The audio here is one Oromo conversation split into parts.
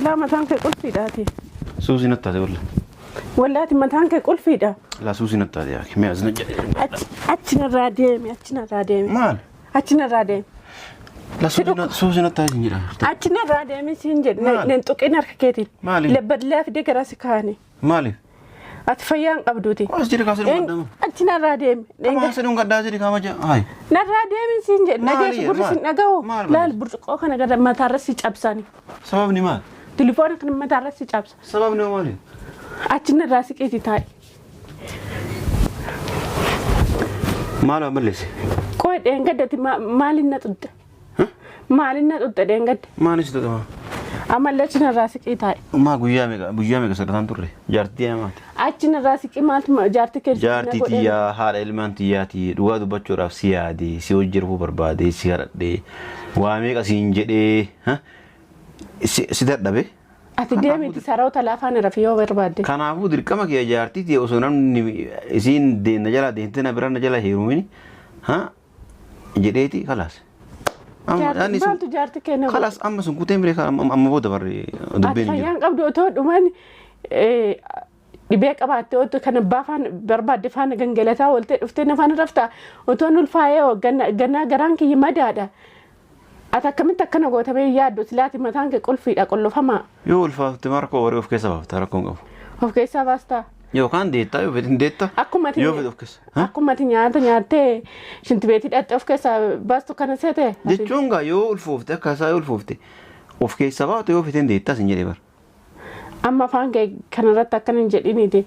Silaa mataan kee qulfiidhaati. Suusii natti taate walla. Wallaati mataan kee qulfiidha. Laa suusii natti taate yaa mee as na jedhe. Achi achi narraa deemi achi narraa deemi. Maal? Achi narraa deemi. Laa suusii natti taate hin jedha. Achi narraa deemi siin jedhe. Maal? Nan tuqin harka keetiin. Maali? Lebbadlaa fidee garaa si kaa'ani. Maaliif? Ati fayyaa hin qabduuti. As jedhe kaasee dhungadhaa. Achi narraa deemi. Kaasee dhungadhaa jedhe kaama jedha. Hayi. Narraa deemi siin jedhe. Maali? Dhageessu gurri Maal? sin dhaga'u. Maal Laal burcuqqoo kana gara mataarra si cabsani. Sababni maal? Tilifoona kana mataarra si cabsa. Sababni maali? Achi narraa siqiiti taa'i. Maal waan balleesse? Qoy dheengaddati maaliin na xudde? Maaliin na xudde dheengadde? Maaliif si tuqama? Ammallee achi narraa siqii taa'i. Maa guyyaa meeqa sadarkaan turre? Jaartii maati? Achi narraa siqii maaltu jaartii kee Jaartii tiyyaa haadha ilmaan tiyyaati dhugaa dubbachuudhaaf si yaade si hojii rafuu barbaade si kadhadhee waa meeqa siin jedhee si dadhabe. Ati deemiti saroota lafaan rafi yoo barbaadde. Kanaafuu dirqama kiyya jaartii tiyya osoo namni isiin na jalaa deemtee na bira na jala heerumini jedheeti kalaas. Maaltu jaartii kee na godhe? Kalaas amma sun kuteen biree amma booda barri Ati dubbiin hin jiru. fayyaan qabdu otoo dhuman dhibee qabaatte otoo kan abbaa faana barbaadde faana gangalataa ooltee dhuftee na faana raftaa otoo ulfaayee gannaa garaan kiyya madaadha. Ati akkamitti akkana gootamee yaaddu silaati mataan kee qulfiidha qullufamaa. Yoo ulfaafte ma rakkoo horii of keessa baafta rakkoon qabu. Of keessaa baastaa. Yookaan deettaa yoo fedhe hin deetta. Akkuma ati Yoo fedhe of keessa. Akkuma ati nyaata nyaattee shintibeetii dhaqxee of keessaa baastu kana seete. Jechuun gaa yoo ulfoofte akka isaa yoo ulfoofte of keessa baatu yoo fedhe hin deettaa sin jedhee bara. Amma afaan kee kanarratti akkana hin jedhiniiti.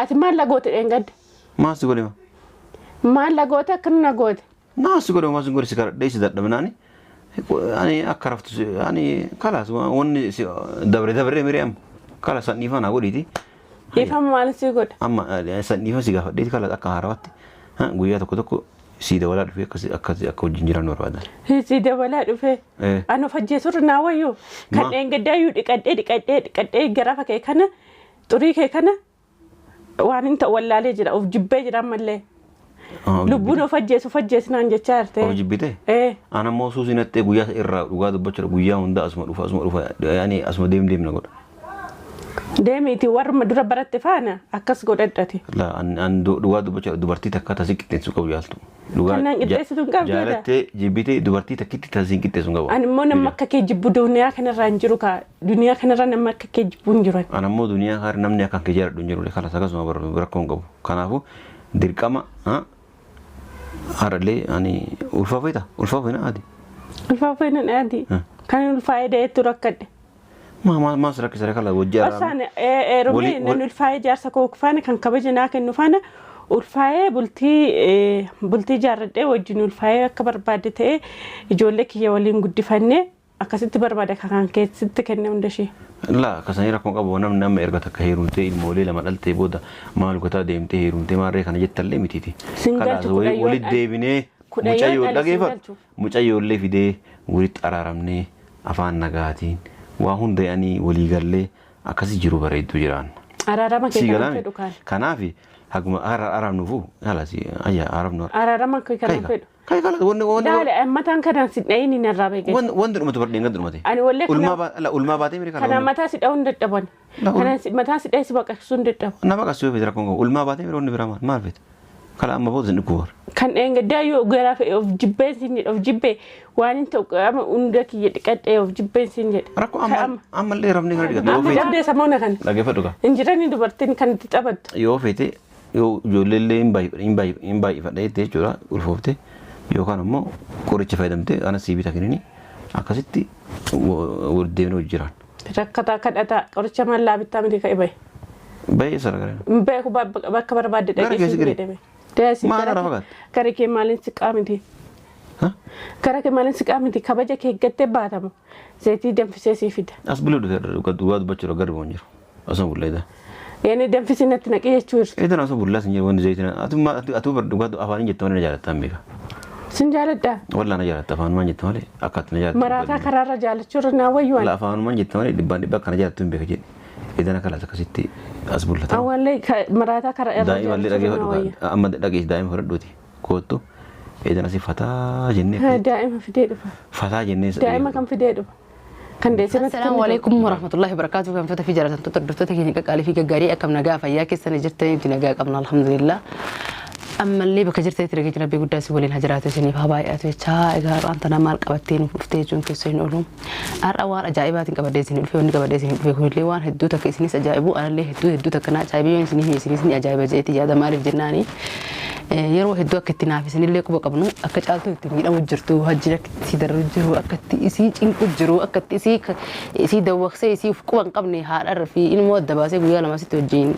Ati maal lagoote dheengadde? Maal si godhe ma? Maal lagoote akkana na goote? Maal si godhe maal si godhe si kadhadhee si dadhabnaani. Ani akka raftu ani kalaas wanni dabre dabre miree amma kalaas san dhiifama naa godhiiti. Dhiifama maal si godha? Amma san dhiifama si gaafadheeti kalaas akka haarawaatti guyyaa tokko tokko si dabalaa dhufee akkasi akka wajjin jiraannu barbaadan. Si dabalaa dhufee. Ani of ajjeesurra naa wayyuu. Kan dheengaddaayyuu dhiqadhee dhiqadhee dhiqadhee garafa kee kana xurii kee kana waan hin ta'u wallaalee jira of jibbee jira ammallee. Lubbuun of ajjeesu of ajjeesinaan jechaa jirte. Of jibbite? Ana immoo suusii nattee guyyaa irraa dhugaa dubbachuudha guyyaa hundaa asuma dhufa asuma dhufa yaani asuma deem deem na godha. Deemiiti warruma dura baratte faana akkas godhadhati. La an dhugaa dubbachuudha dubartii takka tasii qixxeessuu qabu yaaltu. Kanaan qixxeessitu hin qabdu. Jaalattee jibbitee dubartii takkitti tasii qixxeessu hin qabu. Ani immoo nama akka kee jibbu duniyaa kanarraa hin jiru kaa duniyaa kanarraa nama akka kee jibbu hin jiran. Ana immoo duniyaa kana namni akka kee jaaladhu hin jiru kalas akkasuma rakkoo hin qabu. Kanaafuu dirqama har'allee ani ulfaa feeta ulfaa feena ati. Ulfaa feena ati. Kan ulfaa'ee da'eettu rakkadhe. Maa maa maas rakkisa kala wajji araarame. Osaan eerumee nan ulfaa'ee jaarsa koo faana kan kabaja naa kennu faana ulfaa'ee bultii bultii jaarradhee wajjin ulfaa'ee akka barbaadde ta'ee ijoollee kiyya waliin guddifannee akkasitti barbaada kan keessatti kenne hunda ishee. Laa akkasanii rakkoon qabu namni amma erga takka heerumtee ilmoolee lama dhaltee booda maal gotaa deemtee heerumtee maarree kana jettallee mitiiti. Sin galchu Walitti deebinee mucayyoo dhageeffadhu mucayyoollee fidee walitti araaramnee afaan nagaatiin waa hunda yaanii walii gallee akkasii jiru bareedduu jiraan. Araarama kee kana fedhu kaan. Kanaaf haguma araaramnuufu halas ayya araaramnu. Araarama kee kana fedhu. Kai kala wanni wanni. Laala mataan kanaan si dhayin hin irraa beekee. Wanti dhumatu bar dheengaddu dhumate. Ani wallee kana. Ulmaa baatee miree kana. Kanaan mataa si dha'uun dadhaban. Kanaan mataa si dha'ee si baqaqsuu hin dadhabu. Na baqaqsuu yoo fedhe rakkoon qabu. Ulmaa baatee miree wanni biraa maal maal fedhe. Kala amma booda sin dhukkuba bara. Kan dheengaddaa yoo garaa fedhe of jibbeen siin jedhe of jibbee waan hin ta'u qaama hunda kiyya dhiqadhee of jibbeen siin jedhe. Rakkoo amma ammallee rafnee kana dhiqadhu. Amma dhabdee samoona kana. Dhaggeeffadhu kaa. Injiranii dubartiin kan itti taphattu. Yoo feete yoo ijoollee illee hin baay'ifadha jettee jechuudha ulfoofte yookaan immoo qoricha fayyadamtee ana sii bita kennini akkasitti wal deemnee hojii jiraan. Rakkataa kadhataa qoricha mallaa bittaa miti ka'e bahe. Baay'ee sana gara. Beeku bakka barbaadde Gara dhaqee keessa siin gadi. jedhame. Deesi Maal irraa fagaatte? gara kee maaliin siqaa miti. Gara kee maaliin siqaa miti kabaja kee eeggattee baatamu. Zayitii danfisee sii fida. As bulee dhufee dhugaa dubbachuudha gadi bu'uun jiru. Osoo bullee Yaani danfisii natti naqee jechuu jirti. Eedan osoo bullaa sin jedhu wanti zayitiin atu bar dhugaa afaaniin jette malee na jaalattaan beeka. Sin jaaladhaa. Wallaa na jaalatta afaanumaan jette malee akka ati na jaalattu. Maraataa karaarra jaalachuu irra naa wayyuu ani. Wallaa afaanumaan jette malee dhibbaan dhibba akka na jaalattu hin beeka jedhe. Eedan akka laata akkasitti as bullata. Awwallee maraataa karaa irra Daa'ima illee jaalachuu irra naa dhageeffadhu wayya. amma dhageessi daa'ima fudhadhuuti koottu eedan asii fataa jennee Daa'ima fidee dhufa. fataa jennee Daa'ima kan fidee dhufa. Kan deessee natti Assalaamu kennitu. alaikum warahmatullahi wabarakatuh. Gamtoota fi jaallatamtoota hordoftoota keenya qaqqaalii fi gaggaarii akkam nagaa fayyaa keessan jirtanitti nagaa qabna alhamdulillah. Ammallee bakka jirtanitti nageenya Rabbii guddaa isin waliin haa jiraatu isiniif haa baay'atu jechaa egaa har'aan tana maal qabattee nuuf dhuftee jechuun keessa hin oolu. Har'a waan ajaa'ibaatiin qabadhee isin dhufe wanni qabadhee isin dhufe kunillee waan hedduu takka isinis ajaa'ibu anallee hedduu hedduu takka na ajaa'ibe yoon isinii hime isinis ni ajaa'iba jeetii yaada maaliif jennaani. Yeroo hedduu akka itti naaf isinillee quba qabnu akka caaltuu itti miidhamu jirtu hajjiin akka itti dararu jiru akka itti isii cinqu jiru akka itti isii isii dawwaqsee isii uf quba hin qabne haadharra fi ilmoo adda baasee guyyaa lama sitti wajjin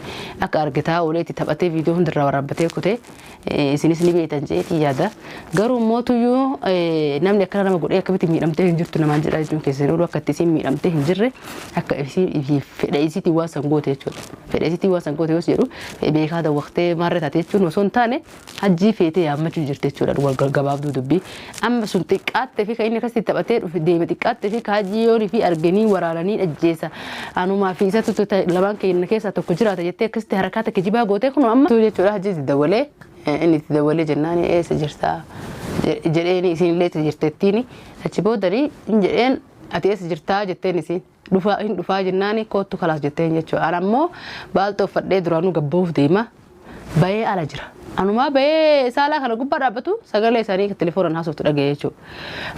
akka argataa oolee itti taphatee viidiyoo hundarraa waraabbatee kutee isinis ni beektan jeetii yaada. Garuu mootuyyuu namni akkana nama godhee akkamitti miidhamtee hin jirtu namaan jedhaa jechuun keessan oolu akka itti isiin miidhamtee hin jirre akka isii fedha isiitiin waan san goote jechuudha. Fedha isiitiin waan san goote yoos jedhu beekaa dawwaqtee maarree taate jechuun osoo hin taane hajjii feetee yaammachuu jirti jechuudha wal gabaabduu dubbii. Amma sun xiqqaattee fi kan inni akkasitti taphatee dhufe deeme xiqqaattee fi ka hajjii yoonii fi arganii waraananii ajjeesa. Anumaa fi isatu lamaan keenya keessaa tokko jiraata jettee akkasitti harakaata kijibaa gootee kun amma jechuudha hajjii itti dabalee inni itti dabalee jennaan eessa jirtaa jedheen isinillee itti jirtettiin achi boodanii hin jedheen ati eessa jirtaa jetteen isin dhufaa hin dhufaa jennaan koottu kalaas jetteen jechuudha. Ana ammoo baaltoo uffadhee duraanuu gabba'uuf deema bahee ala jira. Anumaa bahee saalaa kana gubbaa dhaabbatu sagalee isaanii telefoonaan haasoftu dhaga'e jechuudha.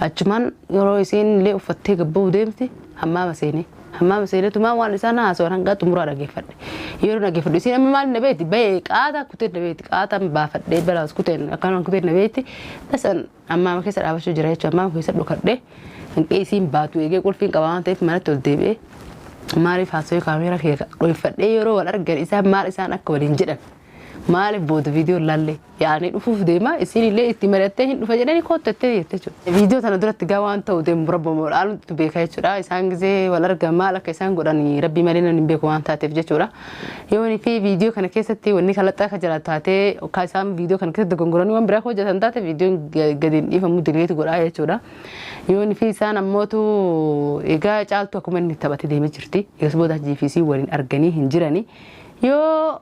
Achumaan yeroo isiin illee uffattee gabba'uu deemti hammaama seenee. Hammaama seeneetumaa waan isaan haasawan hanga xumuraa dhaggeeffadhe. Yeroo dhaggeeffadhu isiin amma maal na beekti bahee qaataa kuteen na beekti qaataan baafadhee balaas kuteen akkanuma kuteen na beekti. Tasan hammaama keessa dhaabachuu jira jechuudha. Hammaama keessa dhokadhee hanqee isiin baatu eegee qulfiin qabaa waan ta'eef manatti ol deebi'ee maaliif haasawee kaameeraa kee dhoyfadhee yeroo wal argan isaan maal isaan akka waliin jedhan maaliif booda viidiyoo laallee yaa'anii dhufuuf deema isiin illee itti mari'attee hin dhufa jedhanii koottattee jette jechuudha. Viidiyoo tana duratti gaa waan ta'u deemu rabba moodhaalutu beeka jechuudha. Isaan gizee wal argan maal akka isaan godhan rabbii malee namni hin beeku waan taateef jechuudha. Yoon fi viidiyoo kana keessatti wanni kalaxaa akka jira taatee akka isaan viidiyoo kana keessatti dogongoranii waan biraa hojjetan taate viidiyoon gadi hin dhiifamu diliitu godhaa jechuudha. Yoon fi isaan ammootu egaa caaltu akkuma inni taphate deemee jirti. Eegas booda hajii fi isii waliin arganii hin jirani. Yoo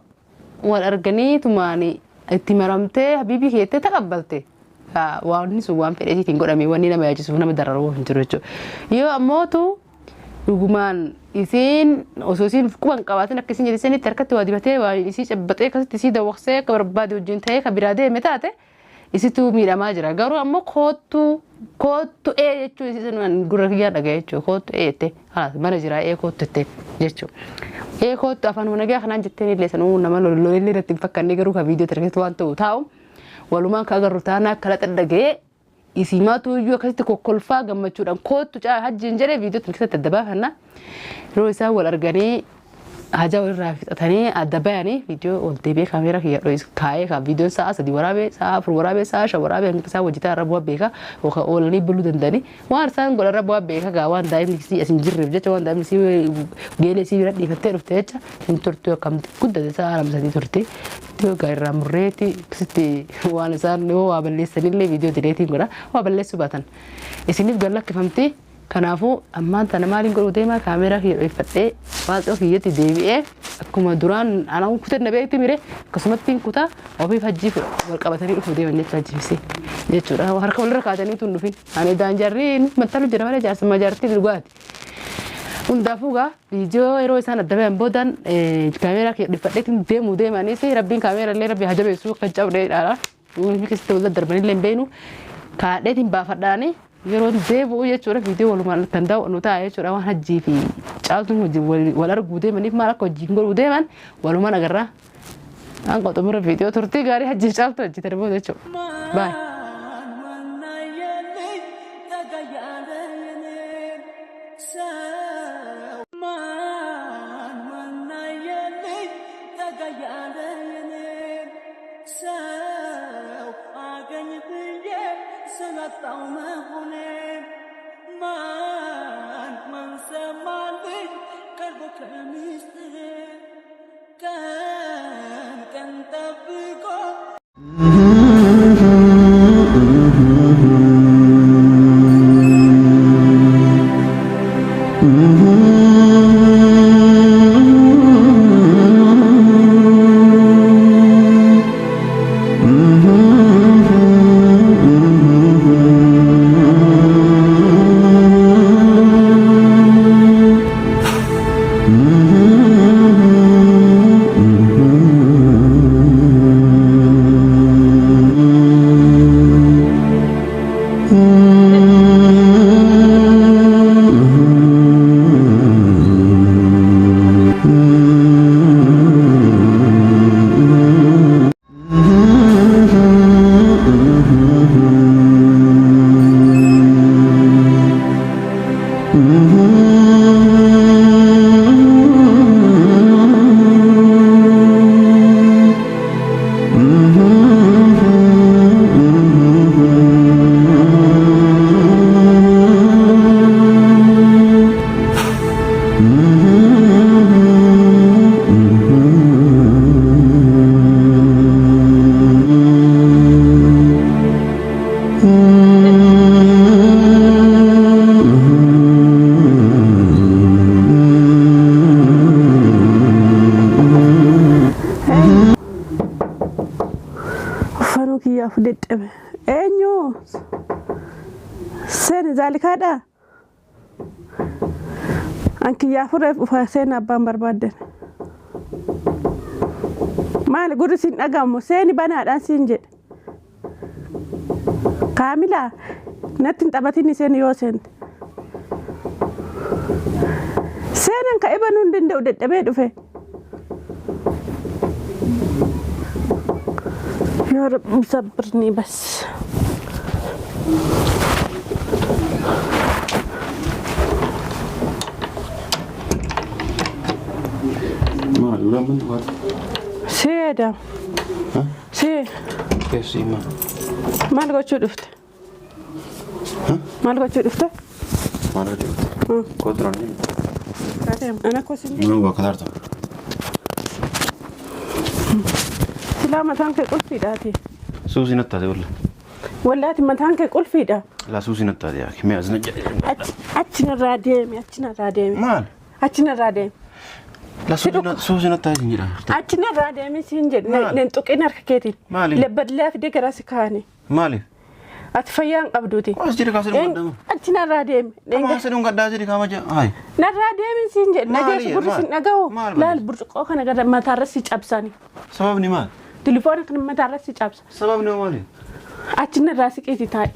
wal arganii tumaani itti maramtee habiibii keettee taqabbalte. Waan sun waan fedhe isiitiin godhame wanni nama yaachisuuf nama dararuu hin jiru jechuudha. Yoo ammootu dhugumaan isiin osoo isiin quba hin qabaatin akka isin jedhisanitti harkatti waa dibatee waa isii cabbaxee akkasitti isii dawwaqsee akka barbaade wajjin ta'ee kan biraa deeme taate isitu miidhamaa jira. Garuu ammoo koottu koottu ee jechuun isii sanumaan gurra kiyyaa dhaga'e jechuudha. Koottu ee jettee halaas mana jiraa ee koottu jettee jechuudha. Ee koottu afaan nagaa kanaan jetteen illee sanuu nama lolollee irratti hin fakkanne garuu kan viidiyoo tarkeetti waan ta'u taa'u walumaan kan agarru taanaa akka laxa dhaga'ee isimaatu iyyuu akkasitti kokkolfaa gammachuudhaan koottu caa hajjiin jedhee viidiyoo keessatti adda baafanna. Yeroo isaan wal arganii hajaa walirraa fixatanii adda bayanii viidiyoo ol deebi'ee kaameeraa kiyya dho'is kaa'ee kan viidiyoon sa'a 3 waraabee sa'a 4 waraabee sa'a 5 waraabee hanga isaan hojjetaa irra bu'aa beeka yookaan oolanii buluu danda'anii waan isaan godhan irra bu'aa beeka gaa waan daa'imni isii as hin jirreef jecha waan daa'imni isii geelee isii bira dhiifattee dhufte jecha hin turtu akkam guddate sa'a 2 3 turte. Viidiyoo gaa irraa murreeti akkasitti waan isaan yoo waa balleessanillee viidiyoo dileetiin godha waa balleessuu baatan isiniif gad lakkifamti. Kanaafuu ammaan tana maaliin godhuu deemaa kaameeraa kiyya dho'effadhee baalxoo kiyyatti deebi'ee akkuma duraan anaan kutan na beekti mire akkasumatti kutaa ofiif hajjii wal qabatanii dhufuu deeman jechuudha hajjiifisee jechuudha. Harka walirra kaatanii tun dhufin ani daanjarri maxxanu jira malee jaarsummaa jaartii dhugaati. Hundaafuu gaa viidiyoo yeroo isaan adda bayan boodaan kaameeraa kiyya dho'effadheetiin deemuu deemanis rabbiin kaameeraa illee rabbi haa jabeessu akka hin cabneedha. Inni keessatti wal daddarbanillee hin beeknu kaadheetiin baafadhaanii yeroo deebi'u jechuudha viidiyoo walumaan kan daawwannu ta'a jechuudha waan hajjii fi caaltuun wajjin wal arguu deemaniif maal akka wajjin godhuu deeman walumaan agarra. Hanga xumura viidiyoo turtii gaarii hajjii fi caaltuu hojii tana booda jechuudha. Baay. Dadhabe. Eenyu? Seeni zaalikaadha. An kiyyaa fureef dhufa seeni abbaan barbaadden. Maali gurri siin dhagahamu seeni banaadhaan siin jedhe. Kaamilaa natti hin taphatin seeni yoo seente. Seenan ka'ee banuu hin danda'u dadhabee dhufe. Yaa Rabbi sabbirnii bas. Maal ulaan bantu baata? Si Adam. Si Keessi maal? maal gochuu dhufte? Maal gochuu dhufte? Maal gochuu dhufte? Kootu naan jennu. Ana kosin. Mana waa kataarta. Silaa mataan kee qulfiidhaati. Suusii natti taate walla. Wallaati mataan kee qulfiidha. Laa suusii natti taate yaa. Mee asina jedhe. Achi narraa deemi achi narraa deemi. Maal? Achi narraa deemi. Laa suusii natti taate hin jedha. Achi narraa deemi siin jedhe. Maal? Nan tuqin harka keetiin. Maali? Lebbadlaa fidee garaa si kaa'ani. Maaliif? Ati fayyaa hin qabduuti. As jedhe kaasee dhungadhaa. Achi narraa deemi. Kaasee dhungadhaa jedhe kaama jedha. Hayi. Narraa deemi siin jedhe. Maali? Nageessu gurri Maal? siin dhaga'u. Maal Laal burcuqqoo kana gara mataarra si cabsani. Sababni maal? Telefoona kana mataarra si cabsa. Sababni maali? Achi narraa siqiiti taa'i.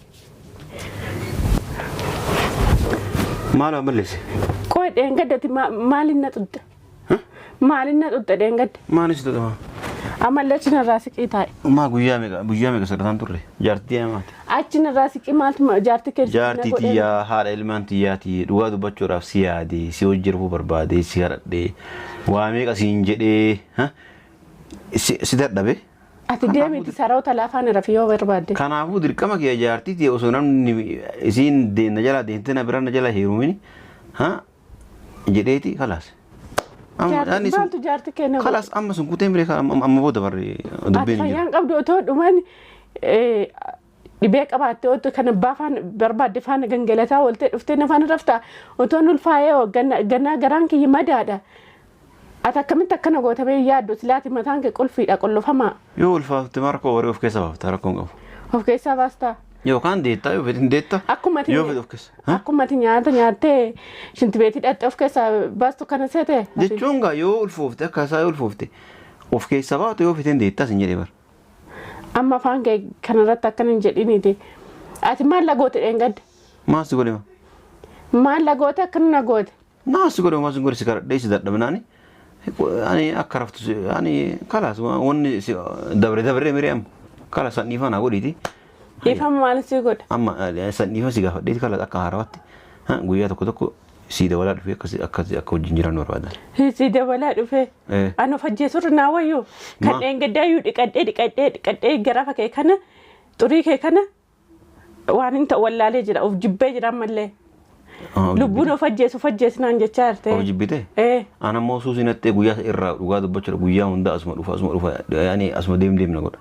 Maal waan balleesse? Qoy dheengaddati maaliin na xudda? Maaliin na xudda dheengadde? Maalis xudhama? Ammallee achi narraa siqii taa'i. Maa guyyaa meeqa sadarkaan turre? Jaartii maati? Achi narraa siqii maaltu jaartii keessa Jaartii tiyyaa haadha ilmaan tiyyaati dhugaa dubbachuudhaaf si yaade si hojii rafuu barbaade si kadhadhee waa meeqa siin jedhee si dadhabe. Ati deemiti saroota laafaan rafi yoo barbaadde. Kanaafuu dirqama kee jaartii tiyya osoo namni isiin na jalaa deemtee na bira na jala heerumini jedheeti kalaas. Maaltu jaartii kee na godhe? Kalaas amma sun kutee miree amma booda barree Ati dubbiin hin jiru. fayyaan qabdu otoo dhuman dhibee qabaattee otoo kan abbaa faana barbaadde faana gangalataa ooltee dhuftee na faana raftaa otoo ulfaayee gannaa garaan kiyya madaadha. Ati akkamitti akkana gootamee yaaddu silaati mataan kee qulfiidha qollofamaa. Yoo ulfaafte ma rakkoo horii of keessa baafta rakkoon qabu. Of keessaa baastaa. Yookaan deettaa yoo fedhe deetta. Akkuma ati Yoo fedhe of keessa. Akkuma ati nyaata nyaattee shintibeetii dhaqxee of keessaa baastu kana seete. Jechuun gaa yoo ulfoofte akka isaa yoo ulfoofte of keessa baatu yoo fedhe deettaa sin jedhee bara. Amma afaan kee kanarratti akkana hin jedhiniiti. Ati maal lagoote dheengadde? Maal si godhe? Maal lagoote akkana na goote? Maal si godhe maal si godhe si kadhadhee si dadhabnaani. Ani akka raftu ani kalaas wanni dabre dabre miree amma kalaas san dhiifama naa godhiiti. Dhiifama maal si godhe? Amma san dhiifama si gaafadheeti kalaas akka haarawaatti guyyaa tokko tokko si dabalaa dhufee akka wajjin jiraannu barbaadan. Si dabalaa dhufee. Ani of ajjeesurra naa wayyuu kan dheengaddaayyuu dhiqadhee dhiqadhee dhiqadhee garafa kee kana xurii kee kana waan hin ta'u wallaalee jira of jibbee jira ammallee. Lubbuun of ajjeesu of ajjeesinaan jechaa jirte. Of jibbitee? Ana immoo suusii nattee guyyaa irraa dhugaa dubbachuudha guyyaa hundaa asuma dhufa asuma dhufa yaani asuma deem deem na godha.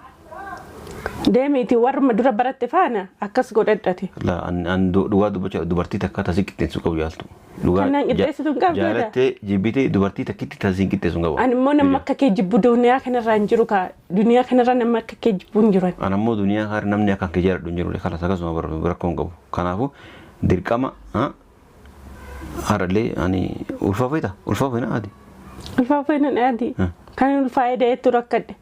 Deemiiti warra dura baratte faana akkas godhadhati. La an dhugaa dubbachuudha dubartii takka tasii qixxeessuu qabu yaaltu. Kanaan qixxeessitu hin qabdu. Jaalattee jibbitee dubartii takkitti tasii qixxeessuu hin qabu. Ani immoo nama akka kee jibbu duniyaa kanarra hin jiru kaa duniyaa kanarra nama akka kee jibbu hin jiran. Ana immoo duniyaa kana namni akka kee jaaladhu hin jiru kalas akkasuma rakkoo hin qabu. Kanaafuu dirqama harallee ani ulfaa feeta ulfaa feena ati. Ulfaa feena ati. Kan ulfaa'ee da'eettu rakkadhe.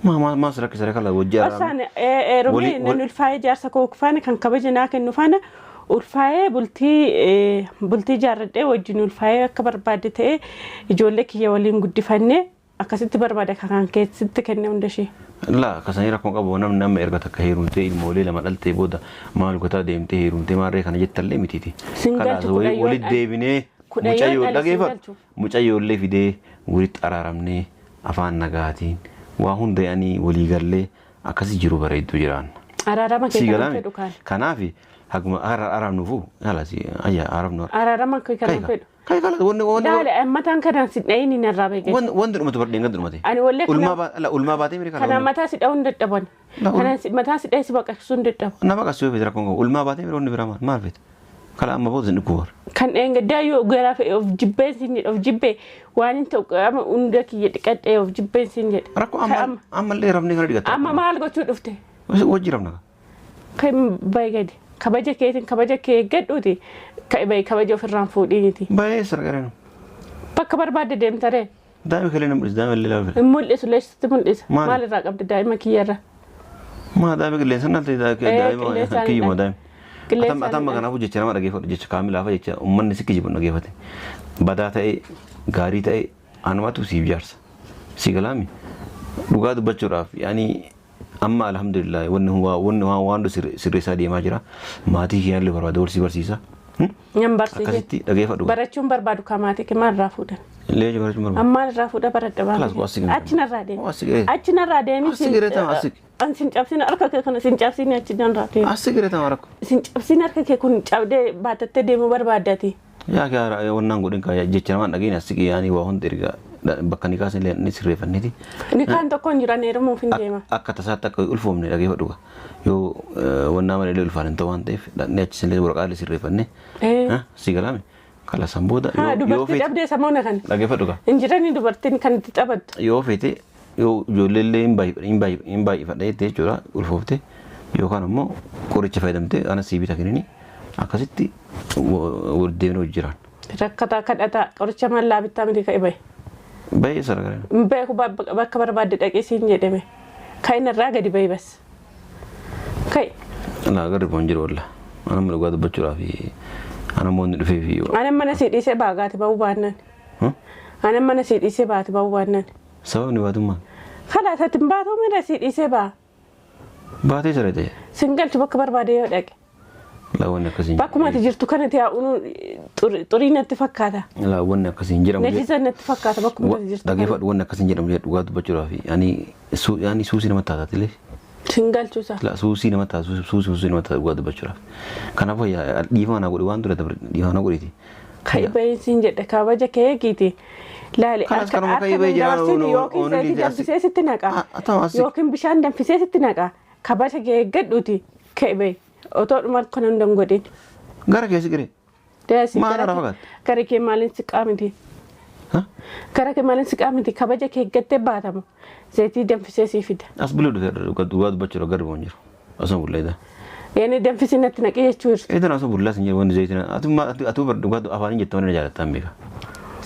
Maa maa si rakkisa kala wajji araarame. Osaan eerumee nan ulfaa'ee jaarsa koo faana kan kabaja naa kennu faana ulfaa'ee bultii jaarradhee wajjin ulfaa'ee akka barbaadde ta'ee ijoollee kiyya waliin guddifannee akkasitti barbaada kan keessatti kenne hunda ishee. Laa kasanii rakkoon qabu namni amma erga takka heerumtee ilmoolee lama dhaltee booda maal gotaa deemtee heerumtee maarree kana jettallee mitiiti. Singalchu Walitti deebinee mucayyoo dhageeffadhu mucayyoollee fidee walitti araaramnee afaan nagaatiin waa hunda yaanii walii gallee akkasii jiru bareedduu jiraan. Araarama kee kan fedhu kaan. Kanaaf haguma araarnuufu halas ayya araarnu. Araarama kee kan fedhu. Kai kala wanni wanni. Laala mataan kanaan si dhayin narraa beekee. Wanti dhumatu bardeen kan dhumate. Ani wallee Ulmaa baatee miree kana. Kana mataa si dha'uun dadhaban. Kana mataa si dha'ee si baqaqsuun dadhabu. Na baqaqsuu yoo fedhe rakkoon qabu. Ulmaa baatee miree wanni biraa maal fedhe? Kala amma booda sin dhukkuba. Kan dheengaddaa yoo garaa fe'e of jibbeen siin jedhe of jibbee waan hin ta'u qaama hunda kiyya dhiqadhee of jibbeen siin jedhe. Rakkoo ammallee rafnee kana dhiqatta. Amma maal gochuu dhufte? Wajji rafna. Kan bayi gadi. Kabaja keetiin kabaja kee eeggadhuuti. Kan bayi kabaja ofirraan fuudhiiniti. Baay'ee sargareen. Bakka barbaadde deemtaree. Daa'ima kelee na mul'isa daa'ima illee laafa. Hin mul'isu leessitti mul'isa. Maali? Maalirraa qabdi daa'ima kiyyarra? Maa daa'ima qilleensa naltee daa'ima kiyyuma daa'ima. Qilleensaan Atamma kanaafuu jecha nama dhageeffadhu jecha kaamilaafa jecha uummanni si kijibu dhageeffate. Badaa ta'e gaarii ta'e anumatu siif jaarsa. Si galaami dhugaa dubbachuudhaaf yaani amma alhamdulillah wanni wanni waan waan sirreessaa deemaa jira. Maatii kiyyaallee barbaada wal si barsiisa. Nan barsiise. Akkasitti dhageeffadhu. Barachuun barbaadu kamaatii kee maalirraa fuudhan? Illee barachuun barbaadu. Ammaan irraa fuudha baradha Kalaas baafate. asii gadi. Achi narraa deemi. Asii gadi. Achi narraa deemi. Asii gadi ta'a, asii. An sin cabsin harka kee kana sin cabsin achi narraa deemi. Asii gadi ta'a rakkoo. Sin cabsin harka kee kun cabdee baatattee deemuu barbaaddati. Yaa kaa wannaan godhin kaa jecha namaan dhageenya asii yaani waa hundi erga bakka ni kaasan illee ni sirreeffanneeti. Inni kaan tokko hin jiran heerumuuf hin deema. Akka tasaatti akka ulfoomne dhageeffadhu yoo wannaa malee illee ulfaan hin ta'u waan ta'eef dhaqnee achi illee waraqaa illee sirreeffanne. Si galaame kala san booda Haa yoo dubartii feete dhabdee samoona kana. dhageeffadhu kaa Hin jirani dubartiin kan itti taphattu. yoo feete yoo ijoollee illee hin baay'ifadha jettee jechuudha ulfoofte yookaan immoo qoricha fayyadamte ana sii bita kennini akkasitti wal deemnee hojii jiraan. Rakkataa kadhataa qoricha mallaa bittaa miti ka'e bahe. Baay'ee sarara. Hin beeku bakka barbaadde dhaqee siin jedhame. Ka'in irraa gadi bahi bas. Ka'i. Laa garri boon jiru walla. Ana mana dhugaa dubbachuudhaaf ana moonni dhufee fi. Anan mana sii dhiisee baagaati ba'uu baannaan. Anan mana sii dhiisee baate ba'uu baannaan. Sababni baatummaa. Kalaas ati hin baatu mira sii dhiisee ba'a. Baatee siree ta'e. Sin galchu bakka barbaade yoo dhaqe. Laa wanni akkasii. Bakkuma ati jirtu kana taa'uun xurii natti fakkaata. Laa wanni akkasii hin jedhamu. Najisa natti fakkaata bakkuma ati jirtu kana. Dhageeffadhu wanni akkasii hin jedhamu dhugaa dubbachuudhaaf ani suusii nama taataatilee. Sin galchu isaa. La suusii nama taata suusii nama taata dhugaa dubbachuudhaaf. Kanaafuu dhiifama naa godhi waan dura dabre dhiifama naa godhiiti. Ka'i bahiin siin jedhe kabaja kee eegiiti. Laali Kanas harka kanuma harka ka'i bahii jira, dabarsiin yookiin oonu zayitii dhiite asi- danfisee sitti naqa. Ta'u asi- Yookiin bishaan danfisee sitti naqa. Kabaja kee eeggadhuuti ka'i bahi. Otoo dhuma kana hunda hin godhin. Gara keessi giree. Deesi Maal irraa fagaatte? gara kee maaliin si qaamiti? Gara kee maaliin si qaamiti? Kabaja kee eeggattee baatama. Zayitii danfisee sii fida. As buluu dhufe dhugaa dubbachuudhaaf garri boon jiru. Osoo bulleedha. Yaani danfisii natti naqee jechuu jirtu. Eetan osoo bullaa sin jedhu wanni zayitiin atu bar dhugaa afaan hin jettu malee na jaalattaan beeka.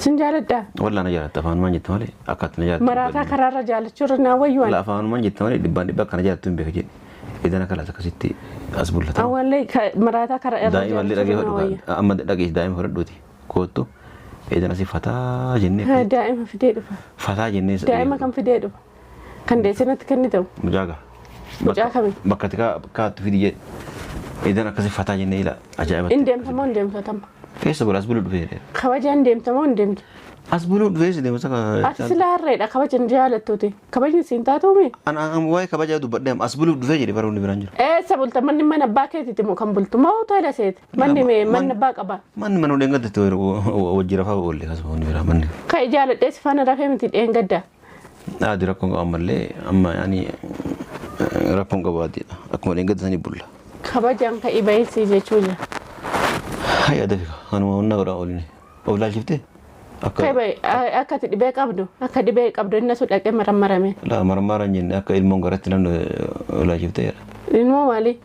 Sin jaaladhaa? Wallaa na jaalatta afaan maan jettu malee akka ati na jaalattu. Maraataa karaarra jaalachuu irra naa wayyuu La afaan maan jettu malee dhibbaan dhibba akka na jaalattu hin beeka jedhe. Eetan akka laata akkasitti as bullata. Awwallee maraataa karaa irra Daa'ima illee jaalachuu irra naa wayya. dhageeffadhu amma dhageessi daa'ima fudhadhuuti. Koottu eetan asii fataa jennee Haa, Daa'ima fidee dhufa. fataa jennee Daa'ima kan fidee dhufa. Kan deessee natti kennitamu. Mucaa gaa. Mucaa kami? Bakka ati kaattu fidi jedhe. Eetan akkasii fataa jennee ila ajaa'ibatti. Hin deemtamoo hin deemtatamu. Keessa bula as buluu dhufee jedhe. Kabajaan deemtamoo hin deemtu. As buluu dhufee si deemsa Ati sila harreedha kabajan jaalattuuti. Kabajni siin taatuumi. Ana waa'ee kabajaa dubbadhee as buluuf dhufee jedhe bara hundi biraan jiru. Eessa bulta manni mana abbaa keetiiti moo kan bultu moo hoteela seeti? Manni mee manni abbaa qaba. Manni mana hundeen gaddatti wajji rafaa oolle kasuma hundi biraa manni. Kan jaaladhee si faana rafee miti dheengadda. Adi rakkoon qabu ammallee amma yaani rakkoon qabu adiidha. Akkuma dheengadda sanii bulla. Kabajaan ka'ii bahinsii jechuu jira. Hayya dafika anuma onnaa godhaa ooline. Of laalchiftee? Akka Ka'ii bahi akka ati dhibee qabdu akka dhibee qabdu inni sun dhaqee marammarame. laa marmaara hin jenne akka ilmoon garatti namni of laalchiftee jedha. Ilmoo maali?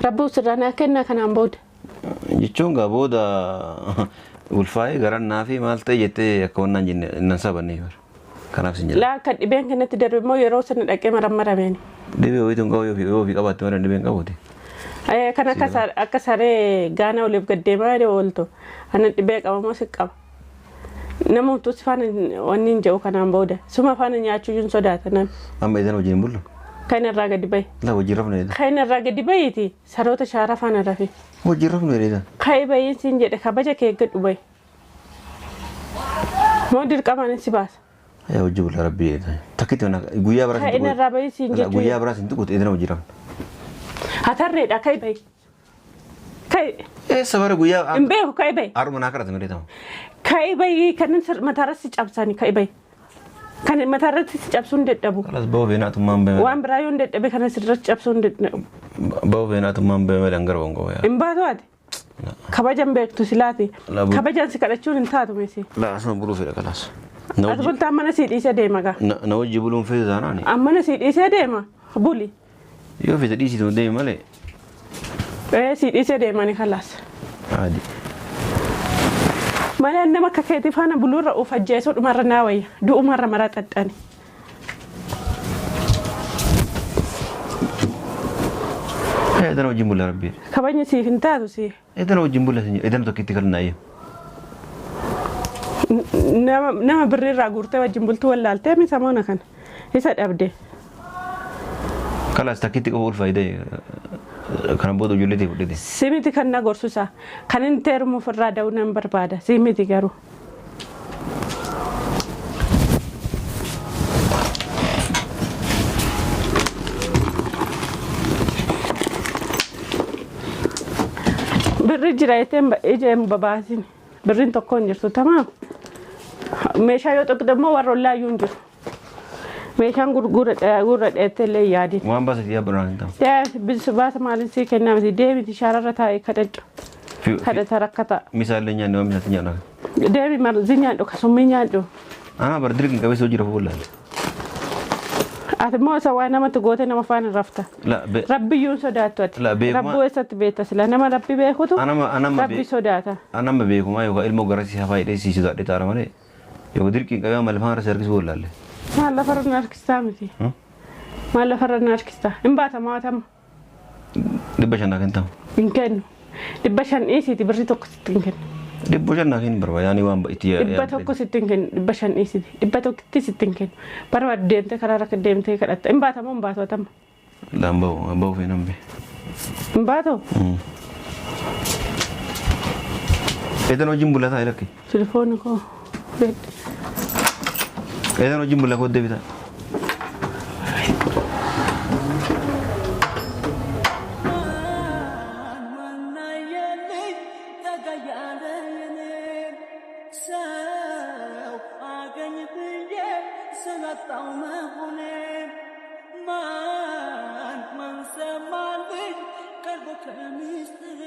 Rabbi sirraa naa kennaa kanaan booda. Jechuun gaa booda ulfaa'ee garan naafii maal ta'e jettee akka onnaan jenne nan sabannee bara. Kanaaf sin jedha. Laa akka dhibeen kanatti darbe immoo yeroo sana dhaqee marammarameen. Dhibee wayitu hin qabu yoo ofii qabaatte malee dhibee hin qabuuti. Kan akka saree gaana oliif gad deemaa ooltu ana dhibee qabamoo si qaba. Nama utuu si faana wanni hin jedhu kanaan booda suma faana nyaachuu hin sodaata namni. Amma idan wajjin hin bullu. Kan irraa gadi bahi. Laa wajjin rafnu jedha. Kan irraa gadi bahiiti saroota shaaraa faana rafi. Wajjin rafnu jedha. Ka'ii bahiin siin jedhe kabaja kee eeggadhu bahi. Moo dirqamaan si baasa. Yaa wajjin bulla rabbi jedha. Takkitti mana guyyaa biraas Ka'ii irraa bahi siin jechuu. Guyyaa biraas hin tuqu idan wajjin rafnu. Hatarreedha ka'ii bahi. Ka'ii. Eessa bara guyyaa Hin beeku ka'ii bahi. haruma naa kadhata malee ta'u. Ka'ii bahi kan mataarratti si cabsani ka'ii bahi. Kan mataarratti si cabsuu hin dadhabu. Kalas ba'uu feenaatummaan bahe. Waan biraa yoo hin dadhabe kana sirratti cabsuu hin dadhabu. Ba'uu feenaatummaan bahe malee hangar bongo yaa. Hin baatu ati. Kabajan beektu silaati. Kabajan si kadhachuun hin taatu misi. Laa asuma buluu fedha kalaas. Ati bultaa mana sii dhiisee deema gaa. Na wajji buluun feetu taanaani. Mana sii dhiisee deema. Buli. Yoo fedhe dhiisitu deemi malee. Si dhiisee deemani kalaas. Adi. Malee nama akka keetii faana buluurra of ajjeesuu dhumarra naa wayya. Du'umarra maraa xaxxani. Edana wajjin bulla rabbi. Kabajni siif hin taatu si. Edana wajjin bulla edana tokkitti kan naayye. Nama birriirraa guurtee wajjin bultuu wallaaltee misa moona kana. Isa dhabde. Kalaas takkitti qofa ulfaayidee kana booda ijoollee ta'e fudhate. Simiti kan na gorsusa. Kan inni teerumuuf irraa da'uu nan barbaada. Simiti garuu. Birri jira jettee ija hin babaasin. Birriin tokko hin jirtu tamaam. Meeshaa yoo tokko immoo warra ollaa iyyuu hin jiru. Meeshaan gurgura dheettee illee hin yaadin. Waan baasa yaa biraan hin ta'u. Baasa maaliin sii kennaa miti deemiti shaararra taa'ee kadhadhu. Kadhata rakkata. Misaallee nyaanne waan misaatti nyaanna. Deemi marzi nyaadhu kasummii nyaadhu. Anaa bara dirqii qabeessa hojii rafuu wallaalle. Ati immoo isa waa namatti goote nama faana rafta. Rabbiyyuu hin sodaattu ati. Rabbuu eessatti beekta sila nama rabbi beekutu rabbi sodaata. Anama beekumaa yookaan ilmoo garasii hafaa hidhee sii sodaadhe taara malee yookaan dirqii qabee amma lafaan irra harkisuu wallaalle. Maal lafarra na harkistaa miti. Maal lafarra na harkistaa. Hin baata maatama. 500 naa kennamu. Hin kennu. 500 dhiisiiti birrii tokko sitti hin kennu. 500 naa kennu barbaada yaani waan itti 100 sitti hin kennu 500 dhiisiiti 100 sitti hin kennu. Barbaadu deemtee karaa irra deemtee kadhatta. Hin baata moo hin baatu atama? Laan bahu bahu feenan bee. Hin baatu? Eedan wajjin bullataa lakki. Telefoonni koo. Eedan wajjin bullaa koo deebitaa.